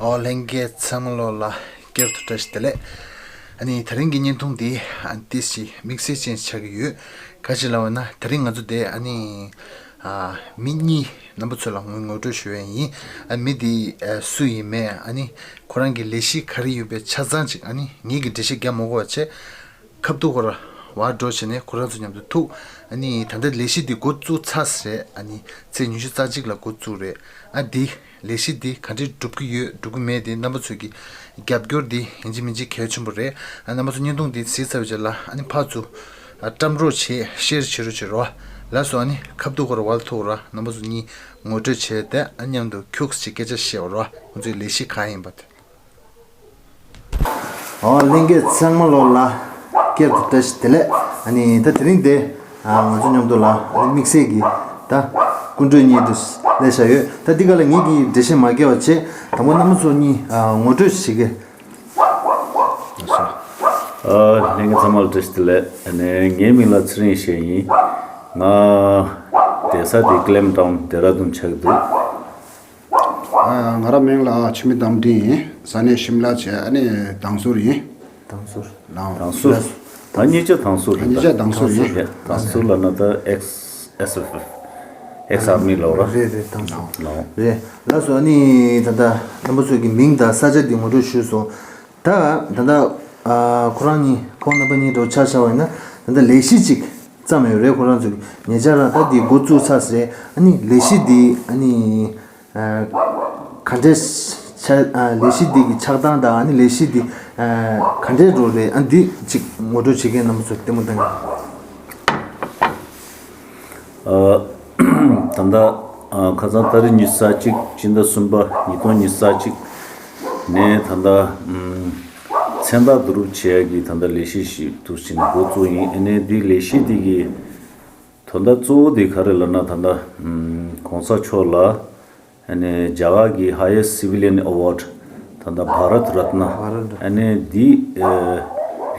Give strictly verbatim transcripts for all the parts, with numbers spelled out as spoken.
ཨོ་ལྷན་རྒྱས་ཚང་མ་ལོ་ལ་བསྐྱར་དུ་བཀྲ་ཤིས་བདེ་ལེགས། ཨ་ནི་དེ་རིང་གི་བརྙན་ཐུང་འདི་ཨ་ཏི་ཞིག་དམིགས་བསལ་ཅན་ཆགས་ཀྱི་ཡོད། ག་ཅི་ལབ་ན་དེ་རིང་ང་ཚོ་དེ་ཨ་ནི་ཨ་མི་གཉིས་རྣམ་པ་ཚོ་ལ་ངོ་ངོ་སྤྲོད་ཞུ་ཡས་ཡིན། ཨ་མི་དེ་ཨ་སུ་ཡིན་མེད་ཨ་ནི་ཁོ་རང་གི་ལས་གཞི་ག་རེ་ཡོད་པའི་ཆ་ཚང་ཅིག་ཨ་ནི་ངེད་ཀྱི་འགྲེལ་བཤད་རྒྱག་མ་དགོས་པ་བྱས། ཁ་བསྡུ་སྐོར་བར་འགྲོ་བྱས་ནས་ཁོ་རང་ཚོ་མཉམ་དུ་ཐུག་ཨ་ནི་ད་ལྟ་ལས་གཞི་འདི་འགོ་བཙུགས་ཚར་ཟེར། ཨ་ནི་ཚེས་ཉི་ཤུ་རྩ་གཅིག་ལ་འགོ་བཙུགས་རེད། ཨ་འདི་ལས་གཞི་འདི་ག་འདྲས་འགྲུབ་ཀྱི་ཡོད་འགྲུབ་ཀྱི་མེད་འདི་རྣམ་པ་ཚོས་ཀྱི་རྒྱབ་སྐྱོར་འདི་ཡིན་གཅིག་མིན་གཅིག་གལ་ཆེན་པོ་རེད། ཨ་རྣམ་པ་ཚོ་བརྙན་ཐུང་འདི་གཟིགས་ཚར་བའི་རྗེས་ལ་ཨ་ནི་ཕར་ཚུར་ཨ་བཀྲམ་རོགས་བྱེད། ཤེར་བྱེད་རོགས་བྱེད་རོགས། ལགས་སོ། ཨ་ནི་ཁ་བསྡུ་སྐོར་བར་ཐུག་རོགས། རྣམ་པ་ཚོ་གཉིས་ངོ་སྤྲོད་བྱས་ཏེ་ཨ་མཉམ་དུ་ཁྱུག་ཅིག་སྐད་ཆ་བཤད་རོགས། ཁོང་ཚོའི་ལས་གཞི་གང་ཡིན་པ་དེ། ཨོ་ལྷན་རྒྱས་ཚང་མ་ལོ་ལ་བསྐྱར་དུ་བཀྲ་ཤིས་བདེ་ལེགས། ཨ་ནི་ད་དེ་རིང་དེ་ཨ་ང་ཚོ་མཉམ་དུ་ལ་ཨ་ནི་དམིགས་བསལ་གྱི་ད་སྐུ་མགྲོན་གཉིས་དུ་སླེབས་བཞག་ཡོད། ད་འདི་ག་ལ་ངེད་ཀྱིས་འགྲེལ་བཤད་མ་བརྒྱབ་པ་བྱས། དང་པོ་རྣམ་པ་ཚོ་གཉིས་ཨ་ངོ་སྤྲོད་བྱེད་ཀྱི། ཨ་ལྷན་རྒྱས་ཚང་མ་ལ་བཀྲ་ཤིས་བདེ་ལེགས། ཨ་ནི་ངའི་མིང་ལ་ཚེ་རིང་ཞེས་ཡིན། ང་བསྡད་ས་དེ་ཀི་ལེམ་ཊའུན་ཌེ་ར་ཌུན་ཆགས་འདུག་ཨ། ང་རང་མིང་ལ་འཆི་མེད་རྟ་མགྲིན་ཡིན། ས་གནས་ཤིམ་ལ་བྱས། ཨ་ནི་བང་སོ་ཡིན། བང་སོ། ལའོ། བང་སོ། ད་གཉིས་ཆ་བང་སོ་རེད། གཉིས་ཆ་བང་སོ་ཡིན། ཡ། བང་སོ་ལབ་ན་ད་ཨེགས་ཨེས་ཨེཕ་ཨེཕ། ཨེགས་ཨར་མི་ལབ་ར། རེད་རེད། བང་སོ། ལའོ། རེད། ལགས་སོ། ཨ་ནི་ད་ལྟ་རྣམ་པ་ཚོས་ཀྱི་མིང་དང་ས་ཆ་འདི་ངོ་སྤྲོད་ཞུས་སོང་། ད་ད་ལྟ་ཨ་ཁོ་རང་གཉིས་ཁོང་རྣམ་པ་གཉིས་འགྲོ་ཆ་བཞག་པ་ཡིན་ན་ད་ལྟ་ལས་གཞི་གཅིག་བརྩམས་ཡོད་རེད། ཁོ་རང་ཚོས་ཉེ་ཆར་རང་ད་འདི་འགོ་བཙུགས་ཚར་ཟེར། ཨ་ནི་ལས་གཞི་འདི་ཨ་ནི་ཨ་ག་འདྲས་ཆ་ཨ་ལས་གཞི་འདི་གི་ཆགས་སྟངས་དང་ཨ་ནི་ལས་གཞི་འདི་ཨ་ག་འདྲས་འགྲོ་རེད། ཨ་འདི་གཅིག་ངོ་སྤྲོད་བྱེད་མཁན་རྣམ་པ་ཚོ་ལྟད་མོ་བལྟ་གི། ཨ་ད་ལྟ་ཨ་ཁ་སང་ཏ་རིག་ཉི་ཤུ་རྩ་གཅིག་སྤྱི་ཟླ་གསུམ་པ་ཉིས་སྟོང་ཉི་ཤུ་རྩ་གཅིག་ནས་ད་ལྟ་ཨམ་མཚན་རྟགས་བསྡུ་རུབ་བྱེད་ཡག་གི་ད་ལྟ་ལས་གཞི་ཞིག་འདུག་ཟེར་ནས་འགོ་བཙུགས་ཡིན། ཨ་ནི་འདི་ལས་གཞི་འདི་གི་དོན་དག་གཙོ་བོ་འདི་ག་རེ་ལབ་ན་ད་ལྟ་ཨམ་གོང་ས་མཆོག་ལ་ཨ་ནི་རྒྱ་གར་གྱི་highest civilian award ད་ལྟ་བྷ་རད་རཏ་ན། བྷ་རད་རཏ་ན། ཨ་ནི་འདི་ཨ་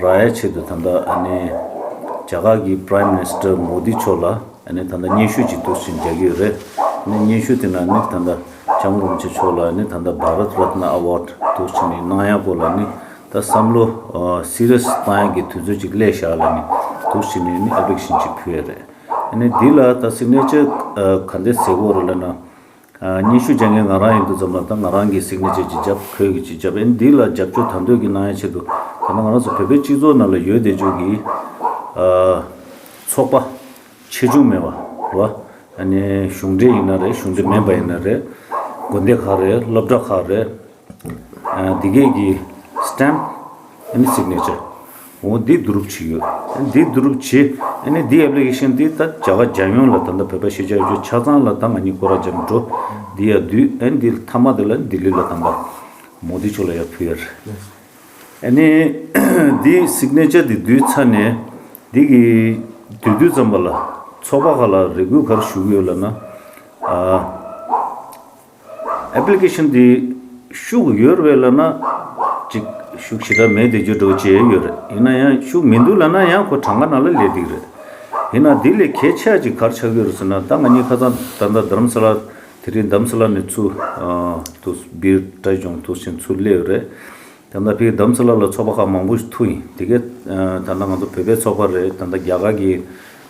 རག་ཡག་ཆེད་དུ་ད་ལྟ་ཨ་ནི་རྒྱ་གར་གྱི་Prime Minister མོ་དི་མཆོག་ལ་ཨ་ནི་ད་ལྟ་སྙན་ཞུ་ཅིག་འདུག་ཟེར་རྒྱག་གི་ཡོད་རེད། ཨ་ནི་སྙན་ཞུ་དེ་ནང་ནི་ད་ལྟ་ལྕམ་རིན་པོ་ཆེ་མཆོག་ལ་ཨ་ནི་ད་ལྟ་བྷ་རད་རཏ་ན་ཨ་ཝརཌ་འདུག་ཟེར་ནས་གནང་ཡག་སྐོར་ལ་ནི་ད་བསམ་བློ་ཨ་སི་རི་ཡས་བཏང་ཡག་གི་དུས་ཚོད་ཅིག་སླེབས་ཤག་ལབ་ནས་འདུག་ཟེར་ནས་ནི་ཨེབ་ལི་ཀེ་ཤན་ཅིག་ཕུལ་ཡག་རེད། ཨ་ནི་འདི་ལ་ད་སིག་ནེ་ཅར་ཨ་ག་འདྲས་ཟེར་དགོས་རེད་ལབ་ན། ཨ་སྙན་ཞུ་རྒྱག་མཁན་ང་རང་ཡིན་དུས་ཙམ་ལ་ད་ང་རང་གི་སིག་ནེ་ཅར་ཅིག་བརྒྱབ། ཁོས་གི་ཅིག་བརྒྱབ། ཨ་ནི་འདི་ལ་རྒྱབ་སྐྱོར་དང་དོད་ཀྱི་གནང་ཡག་ཆེད་དུ་ད་ལྟ་ང་རང་ཚོ་བོད་པའི་སྤྱི་ཚོགས་ནང་ལ་ཡོད་བསྡད་རྒྱུ་གི་ཨ་ཚོགས་པ་ཆེ་ཆུང་མེད་པ་རེད་བ། ཨ་ནི་གཞུང་འབྲེལ་ཡིན་ན་རེད། གཞུང་འབྲེལ་མིན་པ་ཡིན་ན་རེད། དགོན་སྡེ་ཁག་རེད། སློབ་གྲྭ་ཁག་རེད། ཨ་འདི་གས་ཀྱི་སི་ཊེམ་ཨ་ནི་སིག་ནེ་ཅར་འོ་འདི་བསྡུ་རུབ་བྱེད་ཡོད། ཨ་ནི་འདི་བསྡུ་རུབ་བྱེད། ཨ་ནི་འདི་ཨེབ་ལི་ཀེ་ཤན་འདི་ད་རྒྱ་གར་རྒྱལ་ཡོངས་ལ་ད་ལྟ་བོད་པ་གཞིས་ཆགས་ཡོད་ཆ་ཚང་ལ་ད་ང་གཉིས་སྐོར་ར་འཇམ་འགྲོ་འདི་ཡར་བསྡུས། ཨ་ནི་འདི་མཐའ་མ་དེ་ལ་ལྡི་ལི་ལ་ད་ལྟ་མོ་དི་མཆོག་ལ་ཡར་ཕུལ་ཡག་རེད། ཨ་ནི་འདི་སིག་ནེ་ཅར་འདི་བསྡུས་ཚར་ནས་འདི་གི་བསྡུས་དུས་ཙམ་པ་ལ་ཚོགས་པ་ཁག་ལ་རེ་སྐུལ་ག་རེ་ཞུ་གི་ཡོད་ལབ་ན། ཨ་ཨེབ་ལི་ཀེ་ཤན་འདི་ཤུགས་ཡོད་རེད་ལབ་ན་ཅིག་ཤུགས་ཞེ་དྲག་མེད་བསྡད་རྒྱུ་འདྲ་བོ་ཅིག་ཡོད་རེད། ཡིན་ན་ཡང་ཤུགས་མི་འདུག་ལབ་ན་ཡང་ཁོ་གྲངས་ཀ་ནང་ལ་སླེབས་བསྡད་ཀྱི་རེད། ཡིན་ན་འདི་ལས་གལ་ཆེ་ཅིག་ག་རེ་ཆགས་ཀྱི་ཡོད་རེད་ཟེར་ན། ད་ང་གཉིས་ཁ་སང་ད་ལྟ་རྡ་རམ་ས་ལ་དེ་རིང་རྡ་རམ་ས་ལ་ནས་ཚུར་ཨ་དུ་སྦིར་ཏྲ་ཇོང་དུ་ཕྱིན་ཚུར་སླེབས་ཡོད་རེད། ད་ལྟ་ཕ་གི་རྡ་རམ་ས་ལ་ལ་ཚོགས་པ་ཁག་མང་པོ་ཞིག་ཐུག་ཡིན། དེ་གས་ཨ་ད་ལྟ་ང་ཚོ་བོད་པའི་ཚོགས་པ་རེད། ད་ལྟ་རྒྱ་གར་གྱི་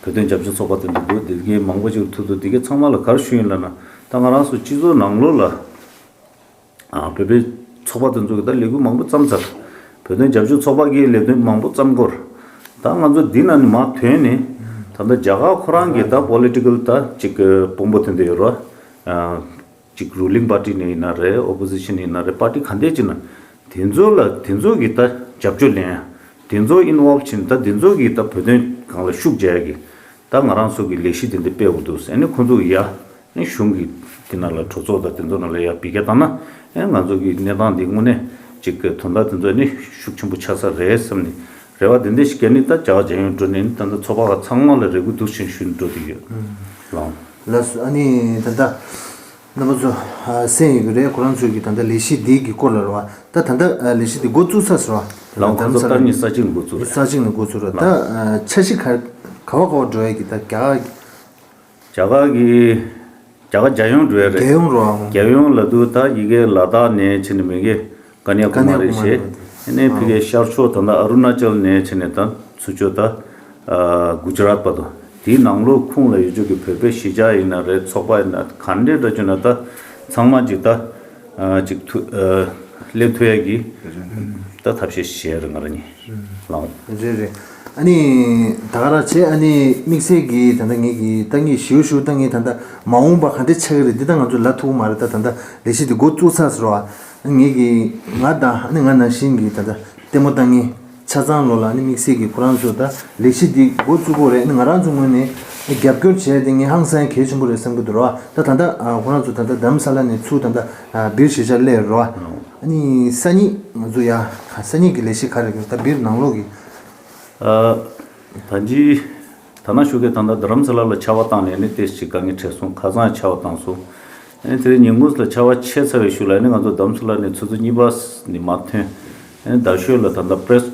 བོད་དོན་རྒྱབ་སྐྱོར་ཚོགས་པ་དེ་འདྲ་འདུག་དེ་གས་མང་པོ་ཞིག་ཐུག་འདུག་དེ་གས་ཚང་མ་ལ་ག་རེ་ཞུ་ཡིན་ལབ་ན། ད་ང་རང་ཚོ་སྤྱི་ཚོགས་ནང་ལོགས་ལ་ཨ་བོད་པའི་ཚོགས་པ་དེ་ཚོ་གིས་ད་ལས་འགུལ་མང་པོ་བརྩམས་ཚར། བོད་དོན་རྒྱབ་སྐྱོར་ཚོགས་པ་གིས་ལས་དོན་མང་པོ་བརྩམས་སྐོར། ད་ང་ཚོ་འདི་ནང་ནས་མར་ཐོན་ནས་ད་ལྟ་རྒྱ་གར་ཁོ་རང་གི་ད་པོ་ལི་ཊི་ཀལ་ད་ཅིག་དཔོན་པོ་དེ་འདྲ་ཡོད་རེད་བ། ཨ་ཅིག་རུ་ལིང་པར་ཊི་ནས་ཡིན་ན་རེད། ཨོ་པོ་ཟི་ཤན་ཡིན་ན་རེད། པར་ཊི་ག་འདྲས་ཅིག་ན་དེ་ཚོ་ལ་དེ་ཚོ་གི་ད་རྒྱབ་སྐྱོར་ལེན་ཡ། དེ་ཚོ་ཨིན་ཝོལབ་བྱས་ནས་ད་དེ་ཚོ་གི་ད་བོད་དོན་སྒང་ལ་ཤུགས་རྒྱག་ཡ་གི་ད་ང་རང་ཚོ་གི་ལས་གཞི་དེ་འདྲ་སྤེལ་དགོས་འདུག་ཨ་ནི་ཁོང་ཚོ་གི་ཡ་ཨ་ནི་གཞུང་གི་དེ་ནང་ལ་གྲོས་ཚོགས་དང་དེ་ཚོ་ནང་ལ་ཡ་འབུལ་རྒྱག་བཏང་ན་ཨ་ནི་ང་ཚོ་གི་གནས་སྟངས་འདི་དངོས་གནས་ཅིག་གི་དོན་དག་དེ་ཚོ་ཨ་ནི་ཤུགས་ཆེན་པོ་ཆགས་ས་རེད་བསམ་ནས་རེ་བ་དེ་འདྲ་ཞིག་བརྒྱབ་ནས་ད་རྒྱ་གར་རྒྱལ་ཡོངས་འགྲོ་ནས་ད་ལྟ་ཚོགས་པ་ཁག་ཚང་མ་ལ་རེ་སྐུལ་འདུག་ཟེར་ཞུས་ནས་འགྲོ་བསྡད་ཡོད། ལགས་ལགས་སོ། ཨ་ནི་ད་ལྟ་རྣམ་པ་ཚོ་ཨ་གསན་ཡོད་ཀྱི་རེད། ཁོ་རང་ཚོའི་གི་ད་ལྟ་ལས་གཞི་འདི་གི་སྐོར་ལ་རེད་བ། ད་ད་ལྟ་ཨ་ལས་གཞི་འདི་འགོ་བཙུགས་ཚར་སོང་བ། ལགས་ཁོང་ཚོ་ད་ལྟ་ཉི་ཤུ་རྩ་གཅིག་ནས་འགོ་བཙུགས་རེད། ཉི་ཤུ་རྩ་གཅིག་ནས་འགོ་བཙུགས་རེད། ད་ལགས་ཨ་འཆར་གཞི་ག་ག་བ་ག་བ་འགྲོ་ཡ་གི་ད་རྒྱ་གར་གི་རྒྱ་གར་གི་ རྒྱ་གར་རྒྱལ་ཡོངས་འགྲོ་ཡ་རེད། རྒྱལ་ཡོངས་རོ། རྒྱལ་ཡོངས་ལ་དུ་ད་ཡི་གེ་ལ་དྭགས་ནས་ཕྱིན་ནས་མི་གེ་ཀ་ཉ་ཀུ་མ་རི་ཀ་ཉ་ཀུ་མ་རི་ཞེས། ཨ་ནས་ཕི་གེ་ཤར་ཕྱོགས་ད་ད་ཨ་རུ་ན་ཅལ་ནས་ཕྱིན་ནས་ད་ཚུར་ཕྱོགས་ད་གུ་ཇ་རཱཏ་བར་དུ། དེའི་ནང་ལོགས་ཁོངས་ལ་ཡོད་ཆོག་གི་བོད་པའི་གཞིས་ཆགས་ཡིན་ན་རེད། ཚོགས་པ་ཡིན་ན་ག་འདྲས་འདྲ་བྱུང་ན་ད་ཚང་མ་ཅིག་ད་ཅིག་ཐུ་སླེབས་ཐུབ་ཡ་གི་ད་ཐབས་ཤེས་བྱས་རེད་ང་རང་གཉིས་ལངས། རེད་རེད། ཨ་ནི་ད་ག་རང་བྱས། ཨ་ནི་དམིགས་བསལ་གྱི་ད་ལྟ་ངེད་ཀྱི་ད་ངས་ཞུ་ཞུ་ད་ངས་ད་ལྟ་མ་འོངས་པ་ག་འདྲས་ཆགས་ཀྱི་རེད་འདི་ད་ང་ཚོ་ལབ་ཐུབ་ཀྱི་མ་རེད། ད་ད་ལྟ་ལས་གཞི་འདི་འགོ་བཙུགས་ཚར་ཟེར་བ། ངེད་ཀྱི་ང་དང་ཨ་ནི་ང་ནང་བཞིན་གྱི་ད་ལྟ་ལྟད་མོ་ལྟ་མཁན་ཆ་ཚང་ལོ་ལ་ཨ་ནི་དམིགས་བསལ་གྱི་ཁོ་རང་ཚོ་ད་ལས་གཞི་འདི་འགོ་བཙུགས་དགོས་རེད། ཨ་ནི་ང་རང་ཚོ་ངོས་ནས་རྒྱབ་སྐྱོར་བྱས་ཏེ་ངས་ཧང་སང་གལ་ཆེན་པོ་རེད་བསམ་གྱི་འདུག་ར། ད་ད་ལྟ་ཁོ་རང་ཚོ་ད་ལྟ་རྡ་རམ་ས་ལ་ནས་ཚུར་ད་ལྟ་སྦིར་གཞིས་ཆགས་སླེབས་ར། ཨ་ནི་སང་ཉིན་ང་ཚོ་ཡ་སང་ཉིན་གྱི་ལས་གཞི་ག་རེ་རེད། ད་སྦིར་ནང་ལོགས་ཀྱི། ཨ། ད་ཅི། ད་ན་ཞུ་གི་ད་ལྟ་རྡ་རམ་ས་ལ་ལ་ཆར་པ་བཏང་ནས་ནི་ཏེ་ཞིག་དཀའ་ངལ་འཕྲད་སོང་། ཁ་སང་ཆར་པ་བཏང་སོང་། ཨ་ནི་དེ་རིང་ཉིན་གུང་ལ་ཆར་པ་ཆད་ཚར་བའི་ཤུལ་ལ་ནི་ང་ཚོ་རྡ་རམ་ས་ལ་ནས་ཚུར་ཚུར་གཉིས་པ་ནི་མར་ཐོན། ཨ་ནི་རྡ་ཤོད་ལ་ད་ལྟ་པི་རེ་སི་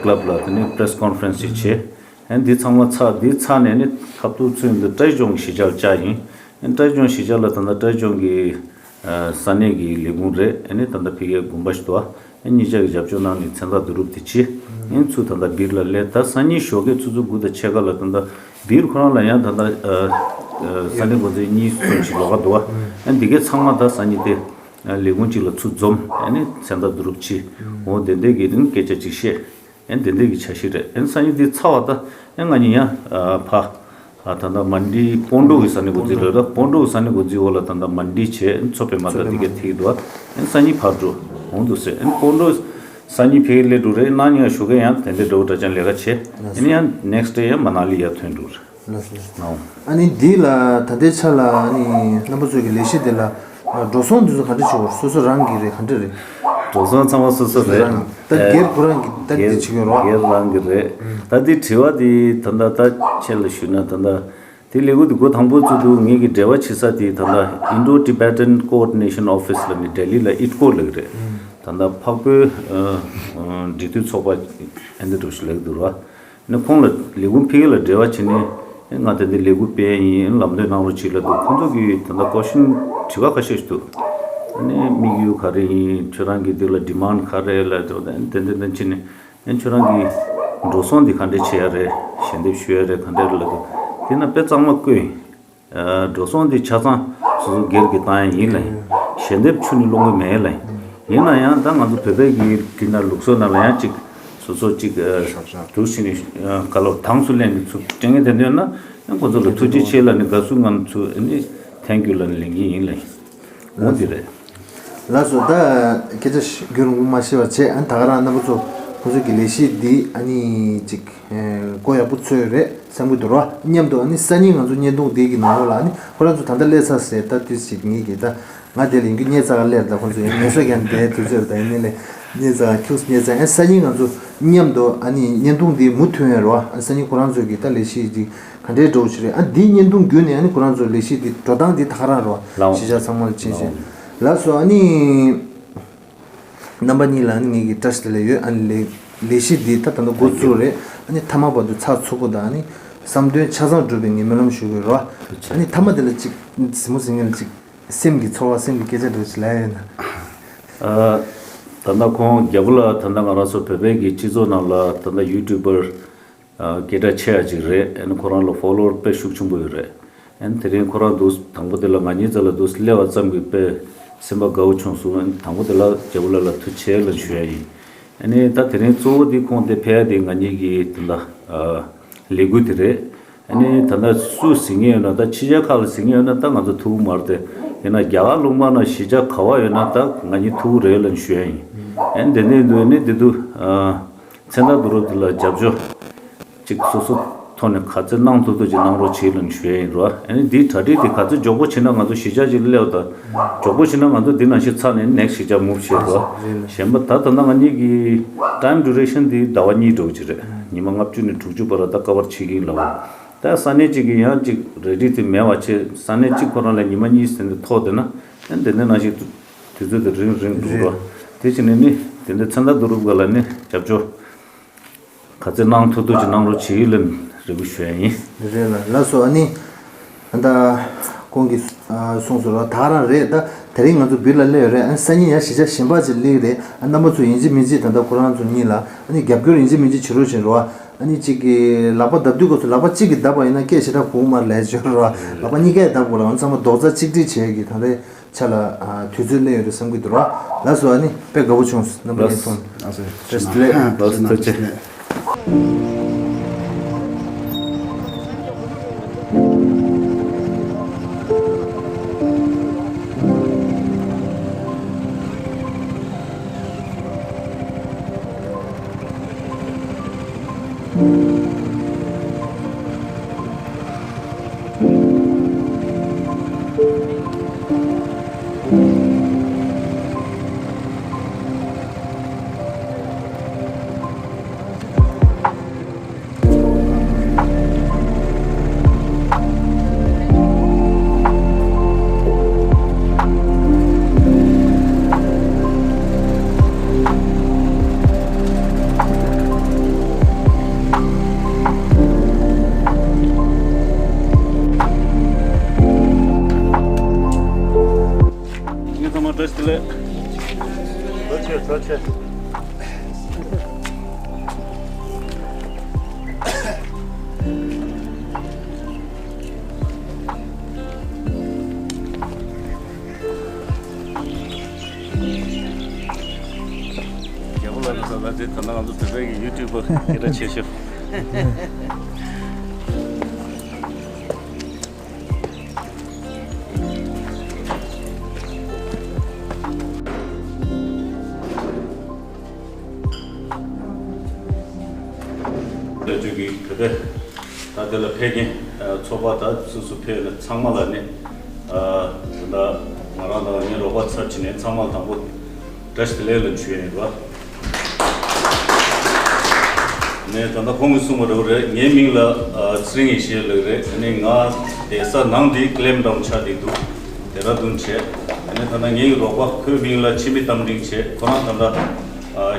ཀླབ་ལ་དེ་ནི་པི་རེ་སི་ཀོན་ཕ་རེན་སི་ཞིག་བྱས། ཨ་ནི་འདི་ཚང་མ་ཚར། འདི་ཚར་ནས་ནི་ཐབ་ཐུབ་ཚུན་དུ་ཏྲའི་ཅོང་གཞིས་ཆགས་ལ་བཅར་ཡིན། ཨ་ནི་ཏྲའི་ཅོང་གཞིས་ཆགས་ལ་ད་ལྟ་ཏྲའི་ཅོང་གི་ས་གནས་ཀྱི་ལས་ཁུངས་རེད། ཨ་ནི་ད་ལྟ་ཕ་གིའི་དགོན་པ་ཞིག་འདུག་ཨ་ནི་གཉིས་ཆ་གི་རྒྱབ་སྐྱོར་གནང་ནས་མཚན་རྟགས་བསྡུ་རུབ་དེ་བྱས། ཨ་ནི་ཚུར་ད་ལྟ་སྦིར་ལ་སླེབས། ད་སང་ཉིན་ཞོགས་ཀས་ཆུ་ཚོད་དགུ་དང་ཕྱེད་ཀ་ལ་ད་ལྟ་སྦིར་ཁོ་རང་ལ་ཡང་ད་ལྟ་ས་གནས་འགོ་འཛིན་གཉིས་གསུམ་ཞིག་ལོགས་ཀ་འདུག་ཨ་ནི་འདི་གའི་ཚང་མ་ད་སང་ཉིན་དེ་ལས་ཁུངས་གཅིག་ལ་ཚུར་འཛོམས། ཨ་ནི་མཚན་རྟགས་བསྡུ་རུབ་བྱས། འོ་དེ་འདྲས་ཀྱི་སྐད་ཆ་གཅིག་བཤད། ཨེ་དེ་འདྲས་ཀྱི་འཆར་གཞི་རེད། ཨེ་སང་ཉིན་འདི་ཚར་བ་ད་ཨེ་ང་གཉིས་ཡང་ཕ་ད་ལྟ་མན་ཌི་སྤོན་ཊོ་གི་ས་གནས་འགོ་འཛིན་རེད། ད་སྤོན་ཊོ་གི་ས་གནས་འགོ་འཛིན་འོག་ལ་ད་ལྟ་མན་ཌི་བྱས། མཚོ་པདྨ་ད་འདི་ག་ཐིག་འདུག་ཨེ་སང་ཉིན་ཕར་འགྲོ་འོང་འདུག་ཟེར། ཨེ་སྤོན་ཊོ་སང་ཉིན་ཕ་གིར་སླེབས་འགྲོ་རེད། གནངས་ཉིན་ཞོགས་ཀས་ཡང་དེ་འདྲས་འདྲ་བོ་འདྲ་ཅང་ལས་ཀ་བྱས། ཨེ་ཡང་ནེག་སི་ཌེ་ཡང་མ་ན་ལི་ཡར་ཐོན་འགྲོ་རེད། ལགས་སོ། ཨ་ནི་འདི་ལ་ད་ལྟའི་ཆ་ལ་ཨ་ནི་རྣམ་པ་ཚོ་གི་ལས་གཞི་དེ་ལ་འགྲོ་སོང་འདི་ཚོ་ག་འདྲ་བྱེད་དགོས། སོ་སོ་རང་གི་རེད་ག་འདྲ་རེད། འགྲོ་སོང་ཚང་མ་སོ་སོ་རེད། རང་ད་སྒེར་ཁོ་རང་གི་ད་འདི་བྱེད་ཀྱི་ཡོད་རེད་བ། སྒེར་རང་གི་རེད། ད་འདི་དྲི་བ་འདི་ད་ལྟ་ད་ཁྱེད་ལ་ཞུས་ན་ད་ལྟ་དེ་ལས་འགུལ་འདི་འགོ་དང་པོ་བཙུགས་དུས་ངེད་ཀྱི་འབྲེལ་བ་བྱེད་ས་དེ་ད་ལྟ་Indo Tibetan Coordination Office ལབ་ནས་ལྡི་ལི་ལ་ཨིཊ་ཀོཌ་ལབ་ཀྱི་རེད། ད་ལྟ་འཕགས་བོད་འབྲེལ་མཐུད་ཚོགས་པ་ཨེ་འདྲ་འདྲ་བོ་ཞིག་ལབ་ཀྱི་འདུག་ར། ནི་ཁོང་ལ་ལས་ཁུངས་ཕ་གི་ལ་འབྲེལ་བ་བྱས་ནས་ང་དེ་འདྲའི་ལས་འགུལ་སྤེལ་ཡིན། ལམ་སྟོན་གནང་རོགས་བྱེད་ལབ་དུས་ཁོང་ཚོ་གིས་ད་ལྟ་ཀོ་ཤིན་དྲི་བ་ཁ་ཤས་ཤིག་འདུག་ཨ་ནི་དམིགས་ཡུལ་ག་རེ་ཡིན། ཁྱོད་རང་གི་འདི་ལ་ཌི་མན་ཌི་ག་རེ་ལབ་དུས་ད་དེ་འདྲ་འདྲ་བྱས་ནས་ཨ་ནི་ཁྱོད་རང་གི་འགྲོ་སོང་འདི་ག་འདྲས་བྱེད་ཡ་རེད། ཞལ་འདེབས་ཞུ་ཡ་རེད་ག་འདྲས་ལབ་དུས་དེ་ན་དཔེ་གཙང་མ་བཀོད་ཡིན། འགྲོ་སོང་འདི་ཆ་ཚང་སོ་སོ་སྒེར་གྱི་བཏང་ཡ་ཡིན་ལབ་ཡིན། ཞལ་འདེབས་ཁྱོན་ནས་སློང་གི་མེད་ལབ་ཡིན། ཡིན་ན་ཡང་ད་ང་ཚོ་བོད་པའི་གི་དེ་ན་ལུགས་སྲོལ་ནང་ལ་ཡང་ཅིག་སོ་སོ་ཅིག་དུ་ཕྱིན་ནས་ག་ལོ་དང་སུ་ལེན་གི་ཚུལ་སྤྲད་མཁན་དེ་འདོད་ན་ཡང་ཁོ་ཚོ་ལ་ཐུགས་རྗེ་ཆེ་ལབ་ནས་དགའ་བསུ་ང་ཚོ་ཨ་ནི་ཐེང་ཀྱུ་ལབ་ནས་ལེན་གི་ཡིན་ལབ་ཡིན། འོ་འདི་རེད། ལགས་སོ། ད་སྐད་ཆ་རྒྱུན་རིང་པོ་མ་བཤད་པ་བྱས། ཨ་ནི་ད་ག་རང་རྣམ་པ་ཚོ་ཁོང་ཚོ་གི་ལས་གཞི་འདི་ཨ་ནི་ཅིག་གོ་ཡག་པོ་ཚོད་རེད་བསམ་གྱི་འདུག་ར། མཉམ་དུ་ཨ་ནི་སང་ཉིན་ང་ཚོ་བརྙན་ཐུང་འདི་གི་ནང་ལོགས་ལ་ཨ་ནི་ཁོ་རང་ཚོ་ད་ལྟ་སླེབས་ཚར་ཟེར། ད་དུས་ཅིག་ངེད་ཀྱིས་ད་ང་དེ་ལ་ཡིན་རྒྱུ་སྙད་བཙག་ག་སླེབས། ད་ཁོང་ཚོ་ཡིན་ངལ་གསོ་རྒྱག་འདའི་དུས་ཚོད་ད་ཡིན་ནའི་ལས་སྙད་བཙག་ཁྱུག་སྙད་བཙག་ཨ་སང་ཉིན་ང་ཚོ་མཉམ་དུ་ཨ་ནི་བརྙན་ཐུང་འདི་མུ་མཐུད་ཡོད་ར། ཨ་སང་ཉིན་ཁོ་རང་ཚོ་གི་ད་ལས་གཞི་འདི་ག་འདྲའི་འགྲོ་བཞིན་རེད། ཨ་འདིའི་བརྙན་ཐུང་བརྒྱུད་ནས་ཨ་ནི་ཁོ་རང་ཚོ་ལས་གཞི་འདི་འགྲོ་སྟངས་འདི་ད་ག་རང་རེད་བ། ལའོ། གཞིས་ཆགས་ཚང་མ་ལ་མཁྱེན་ཤེས། ལའོ། ལགས་སོ། ཨ་ནི་རྣམ་པ་གཉིས་ལ་ཨ་ནི་ངེད་ཀྱི་བཀྲ་ཤིས་བདེ་ལེགས་ཡོད། ཨ་ནི་ལས་ལས་གཞི་འདི་ད་ད་ལྟ་འགོ་བཙུགས་རེད། ཨ་ནི་མཐའ་མ་བར་དུ་ཚགས་ཚུད་པོ་དང་ཨ་ནི་བསམ་དོན་ཆ་ཚང་འགྲུབ་པའི་ངས་སྨོན་ལམ་ཞུ་གི་ཡོད་རེད་བ། ཨ་ནི་མཐའ་མ་དེ་ལ་ཅིག་གཟིགས་མོ་གཟིགས་མཁན་ལ་ཅིག་སེམས་ཀྱི་ཚོར་བ་སེམས་ཀྱི་སྐད་ཆ་འདྲ་ཞིག་ལབ་ཡ་ཡོད་ན། ཨ། ད་ལྟ་ཁོང་རྒྱལ་པོ་ལགས་ད་ལྟ་ང་རང་ཚོ་བོད་པའི་གི་སྤྱི་ཚོགས་ནང་ལ་ད་ལྟ་ཡུ་ཊུབ་པར་སྐད་གྲགས་ཆེ་བ་ཅིག་རེད། ཨ་ནི་ཁོ་རང་ལ་ཕོ་ལོ་ཝར་དཔེ་ཤུགས་ཆེན་པོ་ཡོད་རེད། ཨ་ནི་དེ་རིང་ཁོ་རང་འདུག་དང་པོ་དེ་ལ་ང་གཉིས་རྩ་ལ་འདུག་སླེབས་པ་ཙམ་གྱིས་དཔེ་སེམས་པ་དགའ་བོ་བྱུང་སོང་། ཨ་ནི་དང་པོ་དེ་ལ་རྒྱལ་པོ་ལགས་ལ་ཐུགས་རྗེ་ཆེ་ལབ་ཞུ་ཡ་ཡིན། ཨ་ནི་ད་དེ་རིང་གཙོ་བོ་དེ་ཁོང་དེ་ཕེབས་ཡ་དེ་ང་གཉིས་ཀྱི་དེ་འདྲ་ལས་འགུལ་དེ་རེད། ཨ་ནི་ད་ལྟ་སུ་གཟིགས་མཁན་ཡོད་ན་ད་ཕྱི་རྒྱལ་ཁག་ལ་གཟིགས་མཁན་ཡོད་ན་ད་ང་ཚོ་ཐུགས་ཁུར་མ་རེད་དེ། ཡིན་ན་རྒྱ་གར་ལུང་པ་ན་གཞིས་ཆགས་ག་བ་ཡོད་ན་ད་ང་གཉིས་ཐུགས་ཁུར་རེད་ལབ་ཞུ་ཡ་ཡིན། ཨ་ནི་དེ་ནས་འདུག་ཨ་ནི་དེ་དུས་མཚན་རྟགས་བསྡུ་རུབ་དེ་ལ་རྒྱབ་སྐྱོར་ཅིག་སོ་སོ་ཐོག་ནས་ག་ཚོད་གནང་ཐུབ་ཐུབ་ཅིག་གནང་རོགས་བྱེད་ལབ་ཞུ་ཡ་ཡིན་རོ། ཨ་ནི་འདིའི་གྲ་སྒྲིག་དེ་ག་ཚོད་མགྱོགས་པོ་བྱེད་ན་ང་ཚོ་གཞིས་ཆགས་ཅིག་སླེབས་དང་མགྱོགས་པོ་བྱེད་ན་ང་ཚོ་འདི་ནང་བཞིན་ཚར་ནས་ནེག་སི་གཞིས་ཆགས་མུབ་བྱེད་རོ། གཞན་པ་ད་ད་ལྟ་ང་གཉིས་ཀྱི་time duration་དེ་ཟླ་བ་གཉིས་འགྲོ་གི་ཅིག་རེད། ཉི་མ་ལྔ་བཅུ་ནས་དྲུག་ཅུ་བར་ལ་ད་ཀ་བར་བྱེད་ཀྱི་ཡིན་ལབ། ད་ས་གནས་གཅིག་གི་ཡང་གཅིག་རེ་ཌི་དེ་མེད་པ་བྱས། ས་གནས་གཅིག་ཁོ་རང་ལ་ཉི་མ་གཉིས་ཟིན་ཏེ་ཐོག་དེ་ན་ཨ་ནི་དེ་ནས་ནང་བཞིན་དུས་ཚོད་དེ་རིང་རིང་འགྲོ་རོགས། དེ་བྱས་ནས་ནི་དེ་འདྲ་མཚན་རྟགས་བསྡུ་རུབ་སྒང་ལ་ནི་རྒྱབ་སྐྱོར་ག་ཚོད་གནང་ཐུབ་ཐུབ་ཅིག་གནང་རོགས་བྱེད་ལབ་རེ་སྐུལ་ཞུ་ཡ་ཡིན། རེད་ལ་ལགས་སོ། ཨ་ནི་ད་ཁོང་གིས་ གསུངས་སོང་ར། ད་རང་རེད། ད་དེ་རིང་ང་ཚོ་བིར་ལ་སླེབས་ཡོད་རེད། ཨ་ནི་སང་ཉིན་ཡང་གཞིས་ཆགས་གཞན་པ་ཅིག་སླེབས་རེད། ཨ་རྣམ་པ་ཚོ་ཡིན་གཅིག་མིན་གཅིག་ད་ལྟ་ཁོ་རང་ཚོ་གཉིས་ལ་ཨ་ནི་རྒྱབ་སྐྱོར་ཡིན་གཅིག་མིན་གཅིག་བྱེད་རོགས་བྱེད་རོགས། ཨ་ནི་གཅིག་གི་ལག་པ་བརྡབ་དུས་སྐབས་སུ་ལག་པ་གཅིག་གིས་བརྡབ་པ་ཡིན་ན་སྐད་ཞེ་དྲག་གོ་གི་མ་རེད་ལབ་ཡོད་རེད་བ། ལག་པ་གཉིས་ཀས་བརྡབ་དགོས་ལ། ཨ་ནི་ཚང་མ་རྡོག་རྩ་གཅིག་སྒྲིལ་བྱེད་ཡས་ཀྱི་ད་ལྟའི་ཆ་ལ་ཨ་དུས་ཚོད་སླེབས་ཡོད་རེད་བསམ་གྱི་འདུག་ར། ལགས་སོ། ཨ་ནི་དཔེ་དགའ་པོ་བྱུང་། རྣམ་པ་གཉིས་མཐོང་། ལགས་སོ། བཀྲ་ཤིས་བདེ་ལེགས། ལགས་སོ། ཐུགས་རྗེ་ཆེ། ངའི་ཚང་མ་བཀྲ་ཤིས་བདེ་ལེགས། ཐུགས་རྗེ་ཆེ། ཐུགས་རྗེ་ཆེ། རྒྱལ་པོ་ལགས་ལ་ཟེར་ན་དེ་ད་ནང་ང་ཚོ་བོད་པའི་གི་ཡུ་ཊུབ་པ་སྐད་གྲགས་ཆེ་ཤོས། ལ་བརྗོད་ཀྱི་ག་དེ། ད་དེ་ལ་ཕེབས་མཁན་ཚོགས་པ་ད་སོ་སོ་ཕེབས་ནས་ཚང་མ་ལ་ནི་ད་ལྟ་ང་རང་དང་ངའི་རོགས་པ་ཚབ་བྱས་ནས་ཚང་མ་དང་པོ་བཀྲ་ཤིས་བདེ་ལེགས་ལ་ཞུ་ཡ་ཡིན་པ། ནས་ད་ལྟ་ཁོང་གིས་གསུངས་པ་འདྲ་བོ་རེད། ངའི་མིང་ལ་ཚེ་རིང་ཡེ་ཤེས་ལབ་རེད། ཨ་ནི་ང་བསྡད་ས་ནང་འདི་ཀླེམ་ཌའུན་ཆགས་བསྡད་འདུག་ཌེ་ར་ཌུན་བྱས། ཨ་ནི་ད་ལྟ་ངའི་རོགས་པ་ཁོའི་མིང་ལ་འཆི་མེད་རྟ་མགྲིན་བྱས། ཁོ་རང་ད་ལྟ་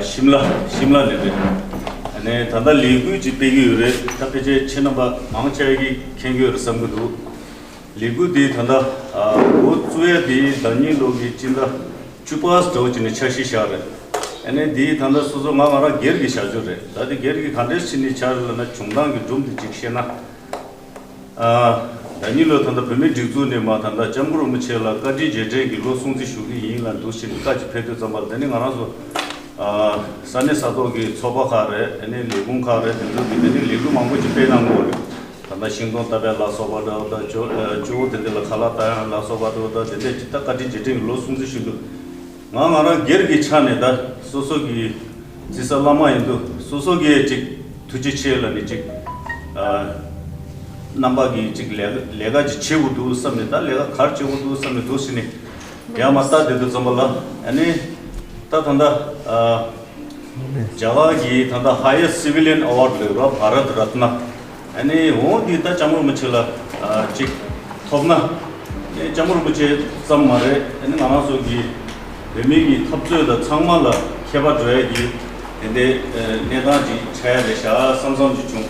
ཤིམ་ལ་ཤིམ་ལ་ནས་རེད། ཨ་ནི་ད་ལྟ་ལས་འགུལ་ཅིག་སྤེལ་གྱི་ཡོད་རེད། ད་ཕལ་ཆེར་ཁྱེད་རྣམ་པ་མང་ཆེ་གིས་མཁྱེན་གྱི་ཡོད་རེད་བསམ་གྱི་འདུག་ལས་འགུལ་འདི་ད་ལྟ་འགོ་བཙུགས་ཡ་དེ་ཟླ་གཉིས་ལོ་གི་སྤྱི་ཟླ་བཅུ་པ་འདྲ་བོ་ཅིག་ནས་འཆར་གཞི་བཞག་རེད། ཨ་ནི་འདི་ད་ལྟ་སོ་སོ་ང་ང་རང་སྒེར་གྱི་བྱ་སྤྱོད་རེད། ད་དེ་སྒེར་གྱི་ག་འདྲས་བྱས་ནས་བྱས་རེད་ལབ་ན། བྱུང་སྟངས་ཀྱི་སྒྲུང་དེ་ཅིག་བཤད་ན། ཨ། ཟླ་གཉིས་ལོ་ད་ལྟ་བོད་མིའི་སྒྲིག་འཛུགས་ནས་མར་ད་ལྟ་ལྕམ་སྐུ་རིན་པོ་ཆེ་ལ་བཀའ་དྲིན་རྗེས་དྲན་གྱི་ལོ་སྲུང་བརྩི་ཞུ་གི་ཡིན་ལབ་འདུག་བྱས་ནས་བཀའ་ཅིག་ཕེབས་དུས་ཙམ་པ་ལ། དེ་ནི་ང་རང་ཚོ་ཨ་ས་གནས་ས་ཐོག་གི་ཚོགས་པ་ཁག་རེད། ཨ་ནི་ལས་ཁུངས་ཁག་རེད། དེ་ཚོ་གིས་དེ་ནི་ལས་འགུལ་མང་པོ་ཅིག་སྤེལ་གནང་གི་ཡོད་རེད། ད་ལྟ་ཤིང་སྡོང་བཏབ་པ་ལ་སོགས་པ་འདྲ་བོ་དང་། ཇོ་ཇོ་བོ་དེ་འདྲ་ལ་ཁ་ལག་བཏང་ཡ་ལ་སོགས་པ་འདྲ་བོ་དང་། དེ་འདྲས་ཅིག་ད་བཀའ་དྲིན་རྗེས་དྲན་གྱི་ལོ་སྲུང་བརྩི་ཞུ་འདུག་ང་ང་རང་སྒེར་གྱི་ཆ་ནས་ད་སོ་སོ་གི་རྩིས་ས་བླ་མ་ཡིན་དུས་སོ་སོ་གིས་ཅིག་ཐུགས་རྗེ་ཆེ་ལབ་ནས་ཅིག་ཨ་རྣམ་པ་གིས་ཅིག་ལས་ལས་ཀ་ཅིག་བྱེད་དགོས་འདུག་བསམ་ནས། ད་ལས་ཀ་ག་རེ་བྱེད་དགོས་འདུག་བསམ་ནས་འདུག་ཟེར་ནས་ཡར་མར་ལྟ་བསྡད་དུས་ཙམ་པ་ལ། ཨ་ནི་ད་ད་ལྟ་ཨ། རྒྱ་གར་གྱི་ད་ལྟ་highest civilian award ལབ་ར། བྷ་རད་རཏྣ། ཨ་ནི་འོ་འདི་ད་ལྕམ་རིན་པོ་ཆེ་ལ་ཨ་ཅིག་ཐོབ་ན། ཨ་ནི་ལྕམ་རིན་པོ་ཆེ་ཙམ་མ་རེད། ཨ་ནི་ང་རང་ཚོ་གི་བོད་མི་གི་འཐབ་རྩོད་ལ་ཚང་མ་ལ་ཁྱད་པར་འགྲོ་ཡ་གི་དེ་འདྲའི་ཨ་གནས་སྟངས་ཅིག་ཆགས་ཡ་རེད་ཤག་བསམ་བསམ་ཅིག་བྱུང་།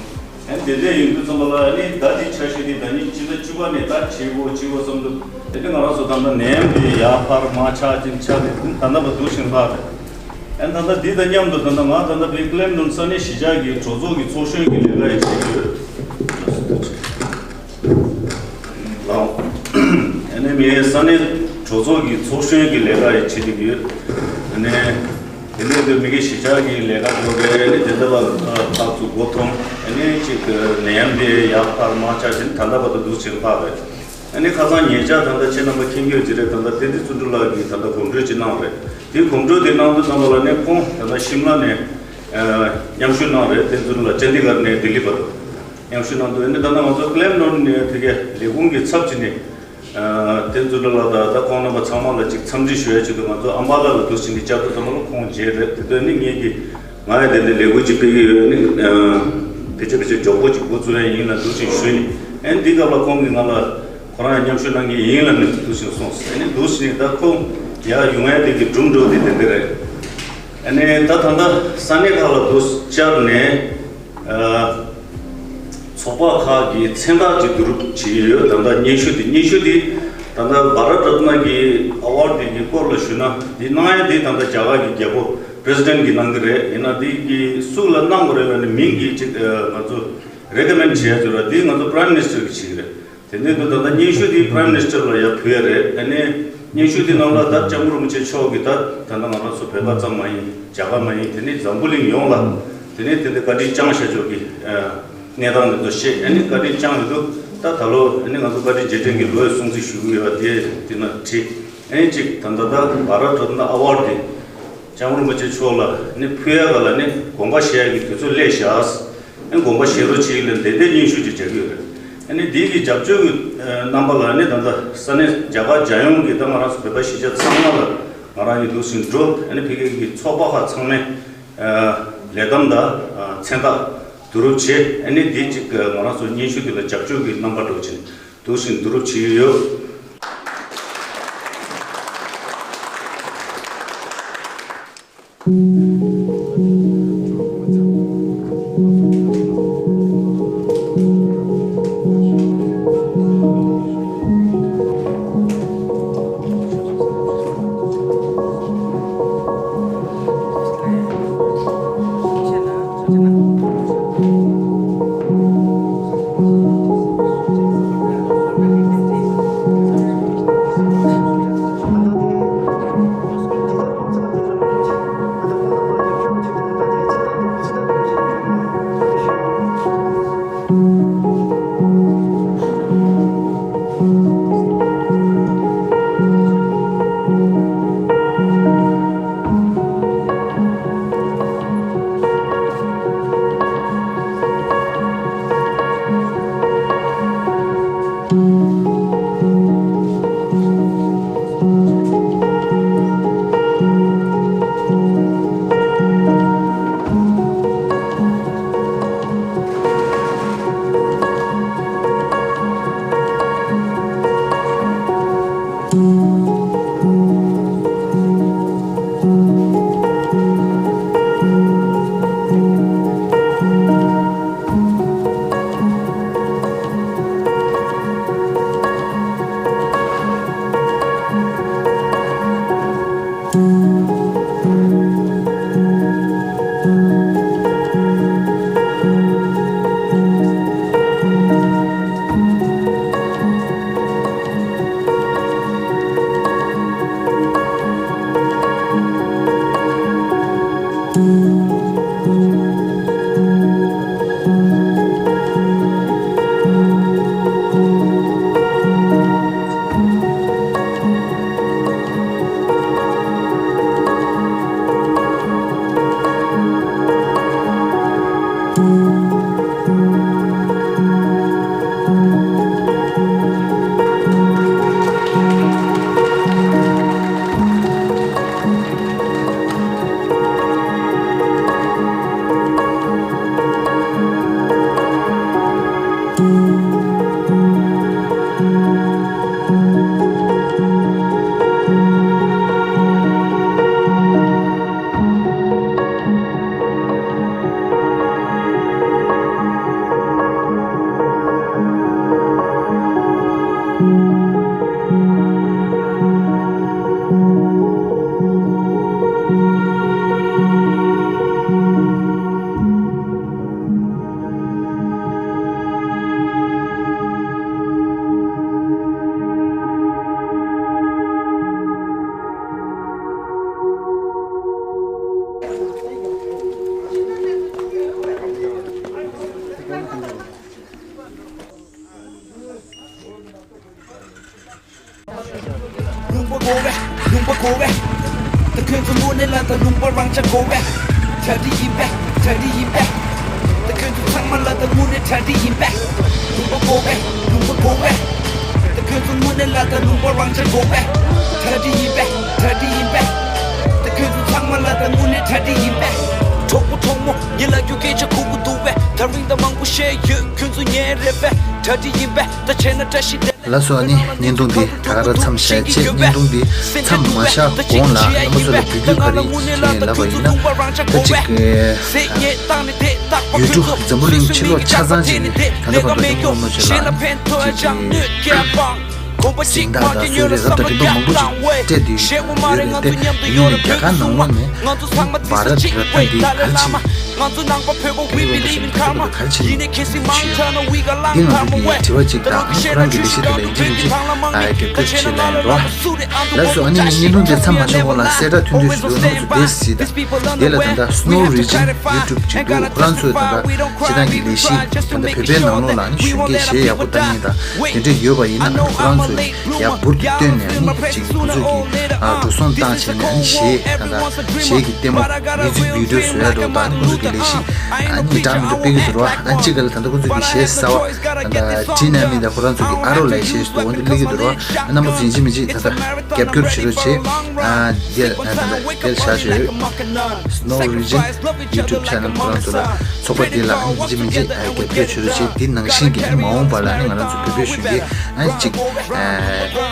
ཨ་ནི་དེ་འདྲ་ཡིན་དུས་ཙམ་པ་ལ། ཨ་ནི་ད་འདི་ཆ་ཤས་འདི་ཟླ་ཉིན་སྤྱི་ཟླ་བཅུ་པ་ནས་ད་བྱེད་དགོས་བྱེད་དགོས་བསམ་འདུག་དེ་འདྲ་ང་རང་ཚོ་ད་ལྟ་ནད་ཡམས་འདི་ཡར་འཕར་མར་ཆག་ཅིག་ཆག་ནས་ད་ལྟ་བར་འདུག་བཞིན་ལྷག་རེད། ཨ་ནི་ད་ལྟ་འདི་དང་མཉམ་དུ་ད་ལྟ་ང་ད་ལྟ་བི་ཀི་ལེམ་ནོན་ས་གནས་གཞིས་ཆགས་ཀྱི་གྲོས་ཚོགས་ཀྱི་ཚོགས་གཞོན་གྱི་ལས་ཀ་ཡང་བྱེད་ཀྱི་ཡོད། ལའོ། ཨ་ནི་མི་ས་གནས་གྲོས་ཚོགས་ཀྱི་ཚོགས་གཞོན་གྱི་ལས་ཀ་ཡང་བྱེད་ཀྱི་ཡོད། ཨ་ནི་དེ་ནས་དེ་མི་གི་གཞིས་ཆགས་ཀྱི་ལས་ཀ་དེ་རེད། ཨ་ནི་དེ་འདྲ་ལ་ཏག་ཏག་ཏུ་མགོ་འཐོམ། ཨ་ནི་ཅིག་ནད་ཡམས་དེ་ཡར་འཕར་མར་ཆག་བྱས་ནས་ད་ལྟ་བར་དུ་འདུག་བྱས་ལྷག་རེད། ཨ་ནི་ཁ་སང་ཉེ་ཆར་ད་ལྟ་ཁྱེད་རྣམ་པ་མཁྱེན་གྱི་ཡོད་ཀྱི་རེད། ད་ལྟ་བསྟན་འཛིན་བརྩོན་འགྲུས་ལགས་ཀྱིས་ད་ལྟ་གོམ་བགྲོད་ཅིག་གནང་བ་རེད། དེའི་གོམ་བགྲོད་དེ་གནང་དུས་ཙམ་པ་ལ་ནི་ཁོང་ད་ལྟ་ཤིམ་ལ་ནས་ཨ་མཉམ་ཞུགས་གནང་རེད། བསྟན་འཛིན་ལགས་ཅན་དི་གར་ནས་ལྡི་ལི་བར་དུ་མཉམ་ཞུགས་གནང་འདུག་ཨ་ནི་ད་ལྟ་ང་ཚོ་ཀི་ལེམ་ནོན་ནས་དེ་གའི་ལས་ཁུངས་ཀྱི་ཚབ་བྱས་ནས་ཨ་བསྟན་འཛིན་ལགས་དང་ད་ཁོང་རྣམ་པ་ཚང་མ་ལ་ཅིག་འཚམས་འདྲི་ཞུ་ཡ་ཆེད་དུ་ང་ཚོ་ཨམ་བ་ལ་ལ་འདུག་སེ་ཅིག་བཅར་དུས་ཙམ་པ་ལ་ཁོང་མཇལ་རེད། དེ་དོན་ནི་ངེད་ཀྱིས་ང་ཡང་དེ་འདྲའི་ལས་འགུལ་ཅིག་སྤེལ་གྱི་ཡོད། ཨ་ནི་ཕལ་ཆེར་ཕལ་ཆེར་མགྱོགས་པོ་ཅིག་འགོ་ཚུགས་ཡ་ཡིན་ལབ་འདུག་སེ་ཞུས་ནས། ཨ་ནི་འདི་སྐབས་ལ་ཁོང་གིས་ང་ལ་ཁོ་རང་ཡང་མཉམ་ཞུགས་གནང་གི་ཡིན་ལབ་ནས་འདུག་སེ་གསུངས། ཨ་ནི་འདུག་སེ་ད་ཁོང་ཡར་ཡོང་ཡ་དེ་གི་གྲུབ་འགྲོ་དེ་དེ་འདྲ་རེད། ཨ་ནི་ད་ད་ལྟ་ས་གནས་ཁག་ལ་འདུག་སེ་བཅར་ནས། ཨ་ཚོགས་པ་ཁག་གི་མཚན་རྟགས་ཀྱི་བསྡུ་རུབ་བྱེད་ཀྱི་ཡོད། ད་ལྟ་སྙན་ཞུ་དེ་སྙན་ཞུ་དེ་ ད་ལྟ་བྷ་ར་ཏ་རཏ་ན་གི་ཨ་ཝར་ཌི་དེ་གི་སྐོར་ལ་ཞུ་ན། འདི་གནང་ཡ་དེ་ད་ལྟ་རྒྱ་གར་གྱི་རྒྱལ་པོ་པི་རེ་སི་ཌེན་ཊི་གིས་གནང་གི་རེད། ཡིན་ན་འདི་གི་སུ་ལ་གནང་དགོས་རེད་ལབ་ན། མིང་གི་ཅིག་ཨ་ང་ཚོ་རེ་ཀོ་མེན་ཌི་བྱེད་ཡ་ཚོ་ར། འདི་ང་ཚོ་པ་རའིམ་མི་ནི་སི་ཊར་གིས་བྱེད་ཀྱི་རེད། དེ་འདྲ་དུས་ད་ལྟ་སྙན་ཞུ་དེ་པ་རའིམ་མི་ནི་སི་ཊར་ལ་ཡར་ཕུལ་ཡ་རེད། ཨ་ནི་སྙན་ཞུ་དེ་ནང་ལ་ད་ལྕམ་རིན་པོ་ཆེ་མཆོག་གིས་ད་ད་ལྟ་ང་རང་ཚོ་བོད་པ་ཙམ་མ་ཡིན། རྒྱ་གར་མ་ཡིན། དེ་ནི་འཛམ་བུ་གླིང་ཡོངས་ལ་དེ་ནི་དེ་འདྲ་བཀའ་དྲིན་བསྐྱངས་བཞག་ཆོག་གི་ཨ་གནས་སྟངས་དེ་ཚོ་བཤད། ཨ་ནི་བཀའ་དྲིན་བསྐྱངས་ཡོད་དུས། ད་ད་ལོ་ཨ་ནི་ང་ཚོ་བཀའ་དྲིན་རྗེས་དྲན་གྱི་ལོའི་སྲུང་བརྩི་ཞུ་གི་ཡོད་པ་དེ་དེ་ན་བྲིས། ཨ་ནི་གཅིག་ད་ལྟ་ད་བྷ་ར་ཏ་རཏ་ན་ཨ་ཝར་ཌི་དེ་ལྕམ་རིན་པོ་ཆེ་མཆོག་ལ་ནི་ཕུལ་ཡ་ག་ལ་ནི་དགོངས་པ་བཞེས་ཡ་གི་དུས་ཚོད་སླེབས་བཞག། ཨ་ནི་དགོངས་པ་བཞེས་རོགས་བྱེད་ལ་འདི་འདྲའི་སྙན་ཞུ་ཅིག་རྒྱག་གི་ཡོད་རེད། ཨ་ནི་འདི་གི་རྒྱབ་སྐྱོར་གྱི་རྣམ་པ་ལ་ནི་ད་ལྟ་ས་གནས་རྒྱ་གར་རྒྱལ་ཡོངས་ཀྱི་ད་ང་རང་ཚོ་བོད་པ་གཞིས་ཆགས་ཚང་མ་ལ་ང་རང་གཉིས་འདུག་སེ་འགྲོ། ཨ་ནི་ཕ་གི་གི་ཚོགས་པ་ཁག་ཚང་མས་ལས་དམ་དང་མཚན་རྟགས་བསྡུ་རུབ་བྱས། ཨ་ནི་འདི་གཅིག་ང་རང་ཚོ་སྙན་ཞུ་འདི་ལ་རྒྱབ་སྐྱོར་གྱི་རྣམ་པ་འགྲོ་བཞིན་འདུག་སེ་བསྡུ་རུབ་བྱེད་ཀྱི་ཡོད། ལུང་པ་དགོས་པས། ལུང་པ་དགོས་པས། ད་ཁྱོད་ཚོ་དངོས་གནས་ལ་ད་ལུང་པ་རང་ཆ་དགོས་པས། གྲ་སྒྲིག་ཡིན་པས། གྲ་སྒྲིག་ཡིན་པས། ད་ཁྱོད་ཚོ་ཚང་མ་ལ་ད་དངོས་གནས་གྲ་སྒྲིག་ཡིན་པས། ལུང་པ་དགོས་པས། ལུང་པ་དགོས་པས། ད་ཁྱོད་ཚོ་དངོས་གནས་ལ་ད་ལུང་པ་རང་ཆ་དགོས་པས། གྲ་སྒྲིག་ཡིན་པས། གྲ་སྒྲིག་ཡིན་པས། ད་ཁྱོད་ཚོ་ཚང་མ་ལ་ད་དངོས་གནས་གྲ་སྒྲིག་ཡིན་པས། གྲོགས་པོ་གྲོགས་མོ་ངེད་ལ་རྒྱུ་སྐད་ཆ་གོ་གི་འདུག་པས། ད་རིང་ད་མང་པོ་བཤད་ཡོད། ཁྱོད་ཚོ་ཉན་རེད་པས། གྲ་སྒྲིག་ཡིན་པས། ད་བྱས་ན་བཀྲ་ཤིས་བདེ་ལགས། ལགས་སོ། ཨ་ནི་བརྙན་ཐུང་འདི་ད་ག་རང་མཚམས་བཞག་བྱས། བརྙན་ཐུང་འདི་མཚམས་མ་བཞག་གོང་ལ་རྣམ་པ་ཚོ་ལ་འབུལ་རྒྱུ་ག་རེ་ཡིན་ཞེས་ལབ་པ་ཡིན་ན། ད་ཅིག་ཨེ་ཡུལ་གྲུ་འཛམ་བུ་གླིང་ཕྱི་ལོགས་ཆ་ཚང་ཅིག་ནས་ད་ལྟ་བར་དུ་རྣམ་པ་ཚོ་ལ་ཅིག་ཨེ་ གཟེངས་རྟགས་དང་གསོལ་རས་རབ་དང་རིམ་པ་མང་པོ་ཅིག་སྤྲད་དེ་ཡོད་རེད་དེ། ཡིན་ནའི་རྒྱ་གར་ནང་ལོགས་ནས་བྷ་ར་ཏི་རཏྣ་འདི་ག་རེ་བྱས་ཡིན། དེ་རིན་པོ་ཆེ་གི་ཁ་ཐུག་ལ་ག་རེ་བྱས་ཡིན་ཞུ་ཡ་འདི་ང་ཚོ་གི་དྲི་བ་ཅིག་དང་ཁོ་རང་གི་ལས་གཞི་དེ་ལ་ཡིན་གཅིག་མིན་གཅིག་རྒྱབ་སྐྱོར་བྱེད་ལ་ཡིན་རོགས། ལགས་སོ། ཨ་ནི་ངས་བརྙན་ཐུང་དེ་མཚམས་མ་བཞག་གོང་ལ་གསལ་བསྒྲགས་ཐུང་ཐུང་ཞིག་འདུག་ང་ཚོ་དེ་གཟིགས་དང་། དེ་ལ་ད་ལྟ་Snow Region YouTube ཅིག་འདུག་ཁོ་རང་ཚོས་ད་ལྟ་སྤྱིར་བཏང་གི་ལས་གཞི་ད་ལྟ་བོད་པའི་ནང་ལོགས་ལ་ནི་གཞོན་སྐྱེས་གཞས་ཡག་པོ་བཏང་མཁན་དང་དེ་འདྲ་ཡོད་པ་ཡིན་ན་ཁོ་རང་ཚོས་ཡར་འབུར་དུ་བཏོན་ནས་ནི་ཅིག་ཁོ་ཚོས་ཀྱི་འགྲོ་སོང་བཏང་བྱས་ནས་ནི་གཞས་ད་ལྟ་གཞས་ཀྱི་ལྟད་མོ་music video བཟོ་ཡ་འདྲ་བོ་དང་ནི་ཁོ་ཚོས་ཀྱི་ལས་གཞི་ནི་འདྲ་མི་འདྲ་སྤེལ་གྱི་འདུག་ར། ཨ་གཅིག་ག་ལ་ད་ལྟ་ཁོ་ཚོས་ཀྱི་གཞས་གསར་བ་ད་ལྟ་དྲི་ན་མི་ད་ཁོ་རང་ཚོས་ཀྱི་ཨ་རོ་ལའི་གཞས་ཤིག་འདུག་འོ་འདི་སླེབས་ཀྱི་འདུག་ར། ཨ་རྣམ་པ་ཚོ་ཡིན་གཅིག་མིན་གཅིག་ད་ལྟ་རྒྱབ་སྐྱོར་བྱེད་རོགས་བྱེད། ཨ་འདི་ད་ལྟ་འདིར་བཞག་བྱས་ཡོད། Snow Region YouTube channel ཁོ་རང་ཚོ་ལ་ཚོགས་པ་འདི་ལ་ཨ་ནི་ཡིན་གཅིག་མིན་གཅིག་ཨ་རྒྱབ་སྐྱོར་བྱེད་རོགས་བྱེད། འདི་ནང་བཞིན་གྱི་ཨ་ནི་མ་འོངས་པ་ལ་ཨ་ནི་ང་རང་ཚོ་བོད་པའི་གཞོན་སྐྱེས་ཨ་ནི་གཅིག་ཨ་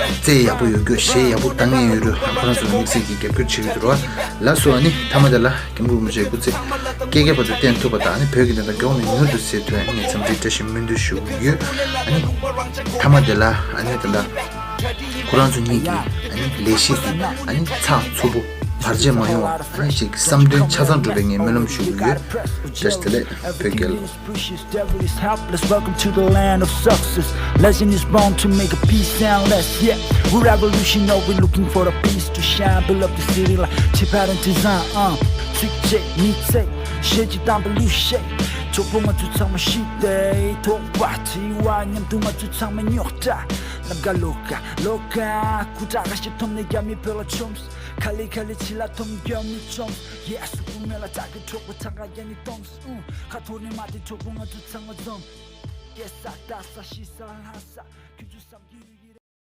རྩལ་ཡག་པོ་ཡོད་རྒྱུ་གཞས་ཡག་པོ་བཏང་མཁན་ཡོད་རུང་ཨ་ཁོ་རང་ཚོ་ལ་དམིགས་བསལ་གྱི་རྒྱབ་སྐྱོར་བྱེད་ཀྱི་འདུག་ར། ལགས་སོ། ཨ་ནི་མཐའ་མ་དེ་ལ་སྐྱབས་མགོན་རིན་པོ་ཆེ་སྐུ་ཚེ་བསྐལ་བརྒྱའི་བར་དུ་བརྟན་ཐུབ་པ་དང་ཨ་ནི་བོད་ཀྱི་བདེན་མཐའ་མགྱོགས་ནས་མྱུར་དུ་སེལ་ཐུབ་ཡ་ངས་འཚམས་འདྲི་བཀྲ་ཤིས་སྨོན་འདུན་ཞུ་གི་ཡོད། ཨ་ནི་མཐའ་མ་དེ་ལ་ཨ་ནི་དེ་ལ་ཁོ་རང་ཚོ་གཉིས་ཀྱི་ཨ་ནི་ལས་གཞི་དེ་ཨ་ནི་ཚགས་ཚུད་པོ་བར་ཆད་མ་ཡོང་བ་ཨ་ནི་ཅིག་བསམ་དོན་ཆ་ཚང་འགྲུབ་པའི་ངས་སྨོན་ལམ་ཞུ་གི་ཡོད། བཀྲ་ཤིས་བདེ་ལེགས། བོད་རྒྱལ་ལོ། Precious devil is helpless. Welcome to the land of success. Legend is born to make a peace and less. Yeah, we revolutionary, we looking for a peace to shine. Build up the city like Tibetan design. Uh, trick check, me take. Shit, you down the loose shit. ཚོགས་པ་ང་ཚོ་ཚང་མ་ཤི་དེ་ཐོག་པ་ཐི་བ་མཉམ་དུ་ང་ཚོ་ཚང་མ་རྙོག་དྲ། ལམ་ཀ་ལོ་ཀ་ལོ་ཀ་ཀུ་ཀྲ་ག་ཤི་ཐོམ་ནས་རྒྱ་མི་བོད་ལ་ཆོམས། ཁ་ལི་ཁ་ལི་ཕྱི་ལ་ཐོམ་རྒྱ་མི་ཆོམས། ཡེ་སུ་ཀུ་མེ་ལ་ཏྲག་གི་གྲོགས་པོ་ཚང་ག་རྒྱ་ནི་གཏོང་། ཨུ་ཁ་ཐོར་ནས་མ་དེ་གྲོགས་པོ་ང་ཚོ་ཚང་མ་འཛོམས། སྐྱེ་ས་ལྟ་ས་ཤི་ས་ལྷ་ས་ཁྱོད་ཚོ་བསམ་གྱི་ཡོད།